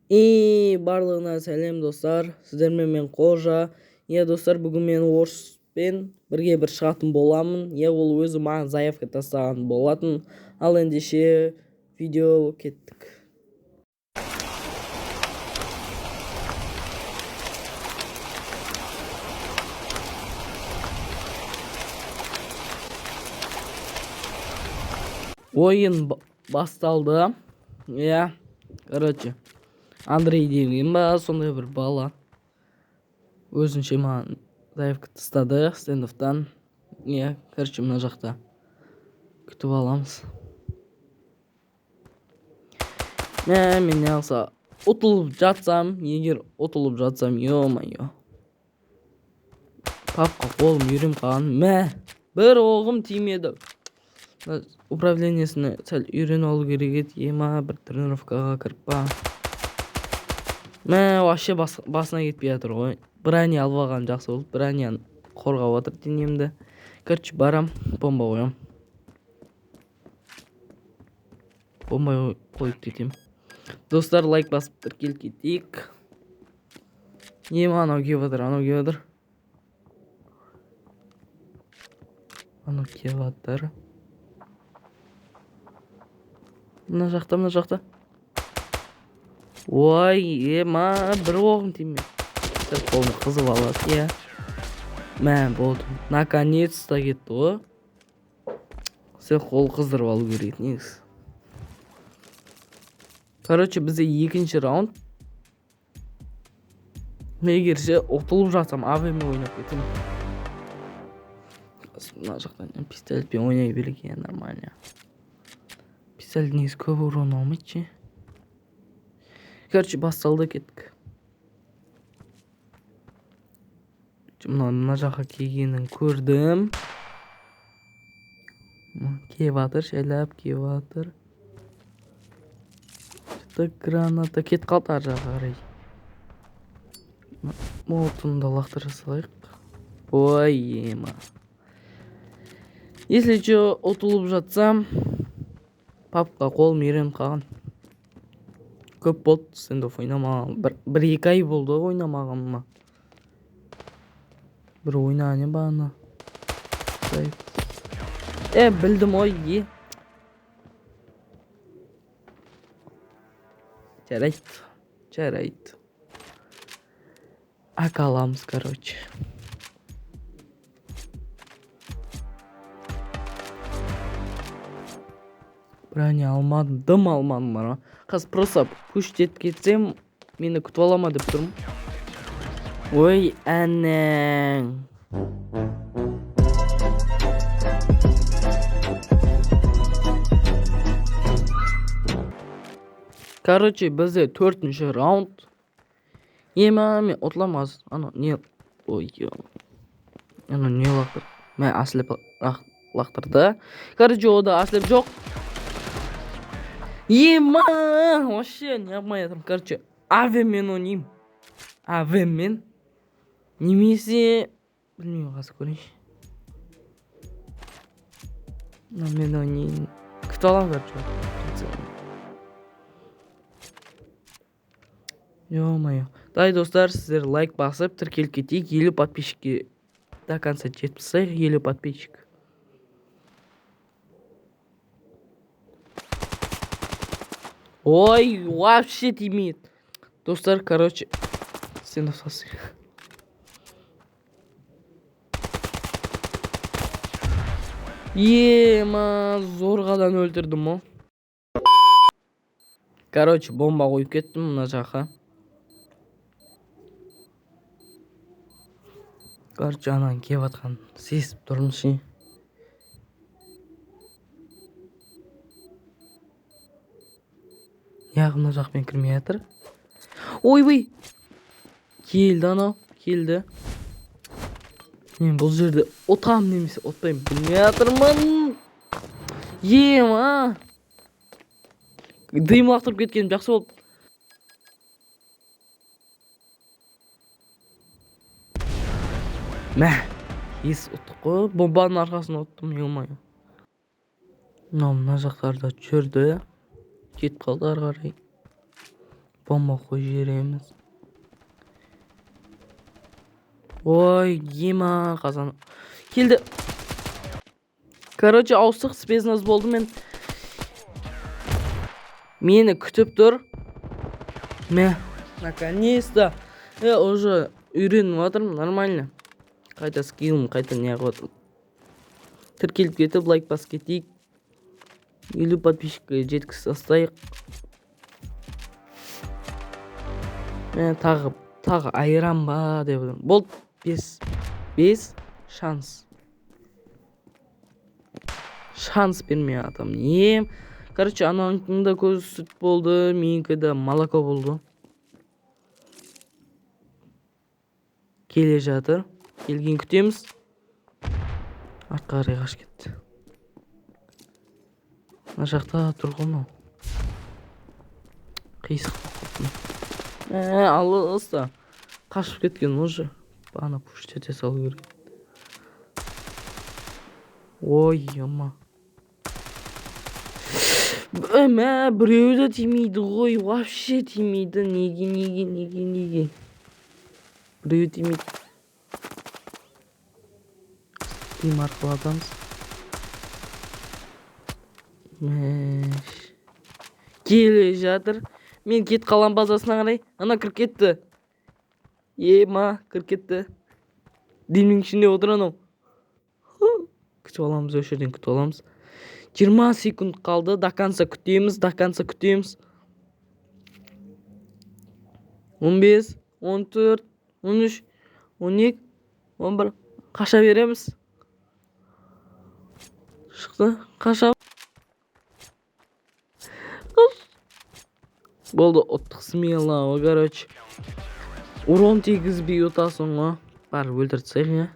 И барлығына сәлем, достар! Сіздермен мен, Қожа. Иә, достар, бүгін мен орыспен бірге бір шығатын боламын. Иә, ол өзі маған заявка тастаған болатын. Ал ендеше, видео, кеттік. Ойын басталды. Иә, короче, Андрей деген ба, сондай бір бала өзінше маған заявка тастады Стендоффтан. Иә, короче, мына жақта күтіп аламыз. Мә, мен не алса ұтылып жатсам, егер ұтылып жатсам, ё-моё, папқа қолым үйреніп қалған. Мә, бір оғым тимеді. Управлениесіне сәл үйреніп алу керек еді. Ема, бір тренировкаға кіріп па. Мә, вообще басына кетпей жатыр ғой. Броня алып алған жақсы болды, броняны қорғап жатыр денемді. Короче, барам, бомба қоямын, бомба қойып кетемін. Достар, лайк басып, тіркеліп кетейік. Ема, анау келіп жатыр, анау келіп жатыр, анау келіп жатыр. Мына жақта, мына жақта. Ой, ема, бір оғым тимеді. Сәл қолым қызып алады. Иә, мә, болды, наконец-то кетті ғой. Сәл қол қыздырып алу керек еді негізі. Короче, бізде екінші раунд. Егер ше ұтылып жатсам, АВМ ойнап кетемін. Мына жақтан пистолетпен ойнай берейік. Иә, нормально. Пистолет негізі көп урон алмайды ше. Короче, басталды, кеттік. Мына жаққа келгенін көрдім. Келіп жатыр, жайлап келіп жатыр. Что, граната кетіп қалды ар жаққа қарай. Молотовын да лақтыра салайық. Ой, ема, если че, ұтылып жатсам, папқа қолым үйреніп қалған. Көп болды Стендофф ойнамаған, бір 2 ай болды ғой ойнамағаныма. Бір ойнаған едім бағана. Е, білдім ғой. Е, жарайды, жарайды, АК аламыз. Короче, броня алмадым, дым алмадым бар ма. Қазір просто пуш етіп кетсем, мені күтіп ала ма деп тұрмын. Ой, әнең. Короче, бізде төртінші раунд. Ема, мен ұтыламын қазір. Анау не? Ой, анау не лақтырды? Мә, ослеп лақтырды. Короче, ода ослеп жоқ. Ема, вообще не алмай жатырмын. Короче, АВМ-мен ойнаймын, АВМ-мен немесе білмеймін, қазір көрейінші. Мынамен ойнайын, күтіп аламын. Короче, ё-моё. Давай, достар, сіздер лайк басып, тіркеліп кетейік. 50 подписчикке до конца жетіп тастайық, 50 подписчик. Ой, вообще тимейді, достар. Короче, сен тастайық. Ема, зорғадан өлтірдім ғой. Короче, бомба қойып кеттім мына жаққа. Короче, ананың келіп жатқанын сезіп тұрмын ше. Неғып мына жақпен кірмей жатыр? Ойбай, келді, анау келді. Мен бұл жерде ұтамын немесе ұтпаймын, білмей жатырмын. Ема, дым лақтырып кеткенім жақсы болды. Мә, ес, ұттық қой. Бомбаның арқасында ұттым. Ё-моё, мынау мына жақтарда жүрді, кетіп қалды ары қарай. Бомба қойып жібереміз. Ой, ема, қазан. Келді. Короче, ауыстық, спецназ болды мен. Мені күтіп тұр. Мә, наконец-то. Уже үйреніп жатырмын, нормально. Қайта скиллім, қайта не қылып жатырмын. Тіркеліп кетіп, лайк басып кетейік. 50 подписчикке жеткізіп тастайық. Мә, тағы айырам ба деп отырмын. Болды, 5 шанс. Шанс бермей атам. Ем. Короче, ананың да көзі сүт болды, менікі де молоко болды. Келе жатыр. Келген күтеміз. Артқа қарай қашып кетті. Мына жақта тұр ғой мынау. Қисық болып кетті. Алыста. Қашып кеткен уже. Ана пуш ете салу керек. Ой, ема. Мә, біреуі де тимейді ғой, вообще тимейді. Неге, неге, неге, неге? Біреуі тимейді. Тим арқылы атамыз. Мәш. Келе жатыр. Мен кетіп қалам базасына қарай. Ана кіріп кетті. Ема, кіріп кетті. Димнің ішінде отыр анау. Күтіп аламыз, осы жерден күтіп аламыз. 20 секунд қалды. До конца күтеміз, до конца күтеміз. 15, 14, 13, 12, 11. Қаша береміз. Шықты, қаша. Қаш. Болды, ұттық смело, короче. Урон тигізбей ұтасың ғой. Бар, өлтіріп тастайық, иә.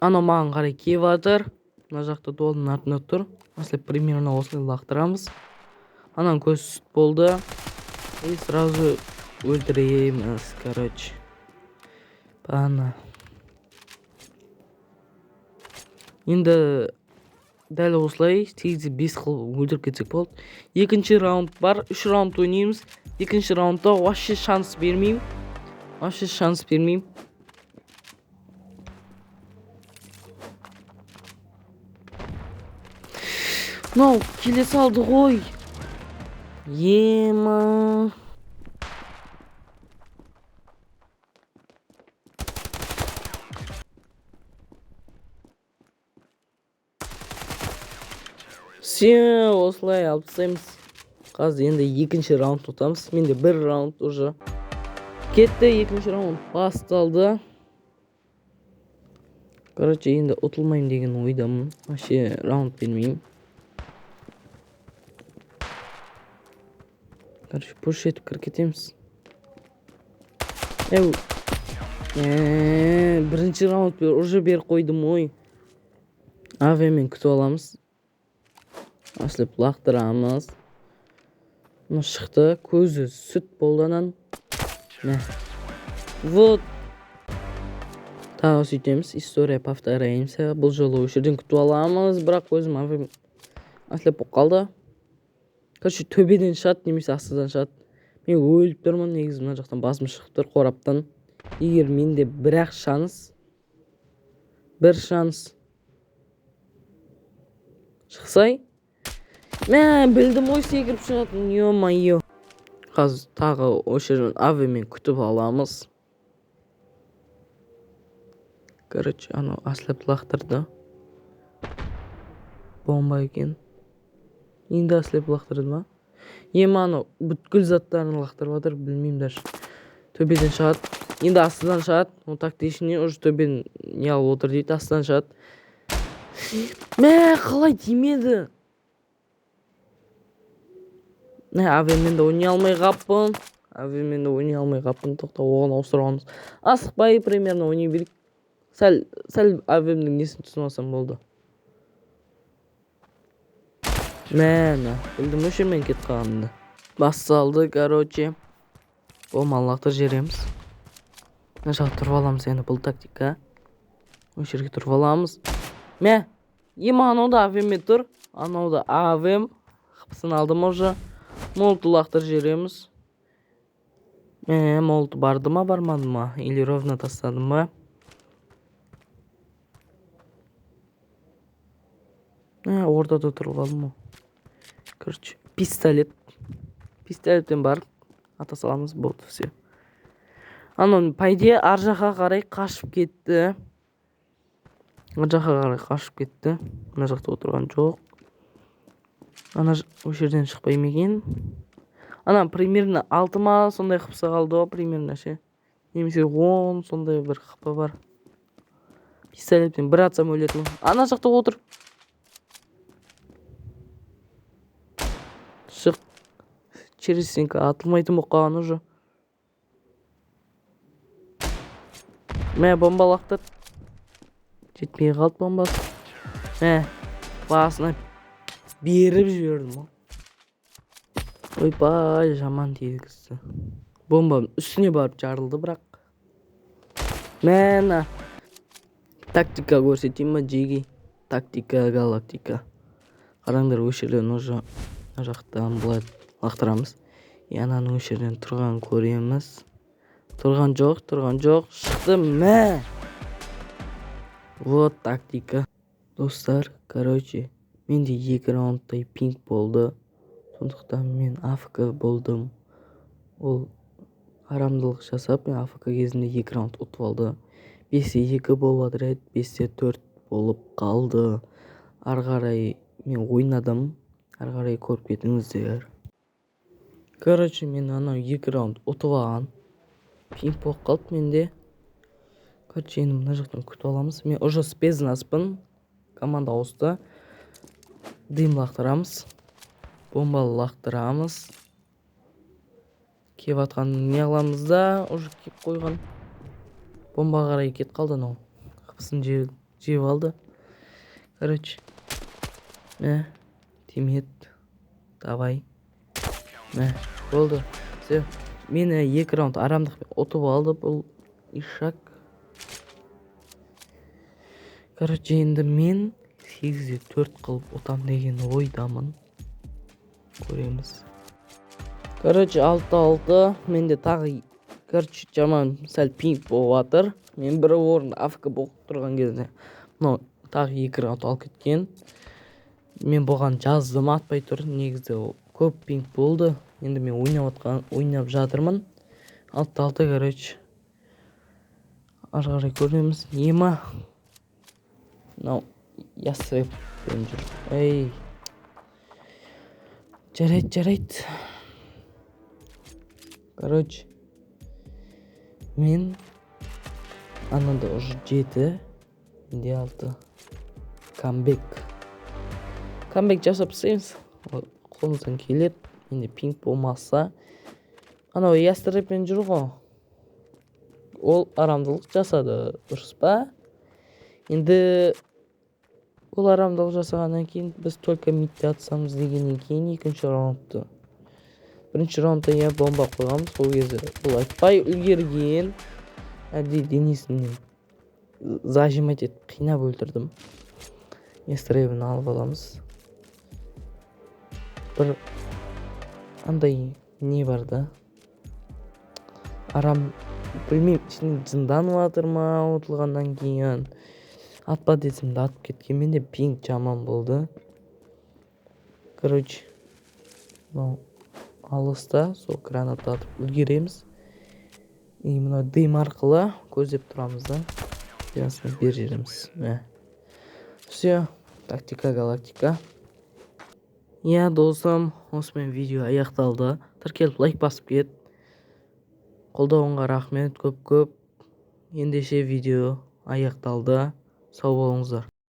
Анау маған қарай келіп жатыр. Мына жақта дуалдың артында тұр. Осылай примерно осылай лақтырамыз. Ананың көзі сүт болды. И сразу өлтіреміз, короче. Ана. Енді дәл осылай 8-5 қылып өлтіріп кетсек болды. Екінші раунд бар. 3 раунд ойнаймыз. Екінші раундта вообще шанс бермеймін. Вообще шанс бермеймін. Мынау келе салды ғой. Ема. Все, осылай алып тастаймыз. Қазір енді екінші раунд ұтамыз. Менде бір раунд уже. Кетті, екінші раунд басталды. Короче, енді ұтылмаймын деген ойдамын. Вообще раунд бермеймін. Короче, пуш етіп кіріп кетеміз. Әу. Бірінші раунд уже беріп қойдым ой. АВ-мен күтіп аламыз. Асылып лақтырамыз. Мына шықты, көзі сүт болды анан. Мә. Вот. Тағы сөйтеміз, история повторяемся. Бұл жолы осы жерден күтіп аламыз, бірақ көзім АВ асылып болып қалды. Короче, төбеден шығады немесе астыдан шығады. Мен өліп тұрмын, негізі мына жақтан басым шығып тұр қораптан. Егер менде бір-ақ шанс, бір шанс шықсай, мә, білдім ғой секіріп шығатын, ё-моё. Қазір тағы осы жерден АВ-мен күтіп аламыз. Короче, анау асылып лақтырды. Бомба екен. Енді асылып лақтырды ма? Ема, анау бүткіл заттарын лақтырып жатыр, білмеймін даже. Төбеден шығады. Енді астыдан шығады. Ол тактичный уже төбеден не алып отыр дейді, астыдан шығады. Мә, қалай тимеді? Мә, АВ-мен де ойнай алмай қаппын. АВ-мен де ойнай алмай қаппын. Тоқта, оған ауыстырып аламыз. Асықпай примерно ойнай берейік. Сәл АВ-ның несін түсініп алсам болды. Мә, білдім ғой мен кетіп қалғанымды. Басталды, короче. Бомбаны лақтырып жібереміз. Мына жаққа тұрып аламыз енді, бұл тактика. Осы жерге тұрып аламыз. Мә, ема, анау да АВ-мен тұр. Анау да АВ-м. Қыпысын алдым уже. Молты лақтырып жібереміз. Молты барды ма, бармады ма? Или ровно тастадым ба? Ортада тұрып алдым ғой. Короче, пистолет. Пистолетпен барып ата саламыз, болды, все. Анау, по идее, ар жаққа қарай қашып кетті. Ар жаққа қарай қашып кетті. Мына жақта отырған жоқ. Ана осы жерден шықпай ма екен? Ана примерно 6 ма сондай қыпсы қалды ғой, примерно ше. Немесе 10 сондай бір қыпы бар. Пистолетпен бір атсам өлетін. Ана жақта отыр. Шық. Через стенка атылмайтын болып қалған уже. Мә, бомба лақтырды. Жетпей қалды бомбасы. Мә, басына беріп жібердім ғой. Ойбай, жаман тигізді. Бомбаның үстіне барып жарылды бірақ. Мә, тактика көрсетейін ба, жеги? Тактика, галактика. Қараңдар, осы жерден уже мына жақтан былай лақтырамыз. И ананың осы жерден тұрғанын көреміз. Тұрған жоқ, тұрған жоқ. Шықты, мә. Вот тактика. Достар, короче, менде 2 раундтай пинг болды. Сондықтан мен АФК болдым. Ол арамдылық жасап, мен АФК кезінде 2 раунд ұтып алды. 5-2 болып жатыр еді, 5-4 болып қалды. Ары қарай мен ойнадым. Ары қарай көріп кетіңіздер. Короче, мен анау 2 раунд ұтып алған. Пинг болып қалды менде. Короче, енді мына жақтан күтіп аламыз. Мен уже спецназбын. Команда ауысты. Дым лақтырамыз. Бомба лақтырамыз. Кеп атқанын не қыламыз да, уже кеп қойған. Бомба қарай кетіп қалды анау. Қыпысын жеп алды. Короче, мә, тимеді. Давай. Мә, болды. Все. Мені 2 раунд арамдықпен ұтып алды бұл ишак. Короче, енді мен 8-4 қылып ұтам деген ойдамын. Көреміз. Короче, 6-6. Менде тағы, короче, жаман сәл пинг болып жатыр. Мен бір орын АФК болып тұрған кезде мынау тағы 2 раунд алып кеткен. Мен бұған жаздым, атпай тұр. Негізі көп пинг болды. Енді мен ойнап жатырмын. 6-6, короче. Ары қарай көреміз. Ема. Мынау ястребпен жүр. Ей. Жарайды, жарайды. Короче, мен ананда уже 7, менде 6. Камбэк. Камбэк жасап тастаймыз. Қолымыздан келеді. Менде пинг болмаса. Анау ястребпен жүр ғой. Ол арамдылық жасады, дұрыс па? Енді ол арамдылық жасағаннан кейін біз только мидте атсамыз дегеннен кейін екінші раундты. Бірінші раундта я бомба қойғанбыз, сол кезде бұл айтпай үлгерген. Әбден денесін зажимать етіп қинап өлтірдім. Ястребін алып аламыз. Бір андай не бар да? Арам, білмеймін, ішінен жынданып жатыр ма ұтылғаннан кейін. Атпа десем де атып кеткен, менде пинг жаман болды. Короче, мынау алыста сол граната атып үлгереміз. И мынау дым арқылы көздеп тұрамыз да. Ясны бер жібереміз. Мә. Все, тактика галактика. Иә, досым, осымен видео аяқталды. Тіркеліп лайк басып кет. Қолдауыңа рахмет көп-көп. Ендеше видео аяқталды. Сау болыңыздар.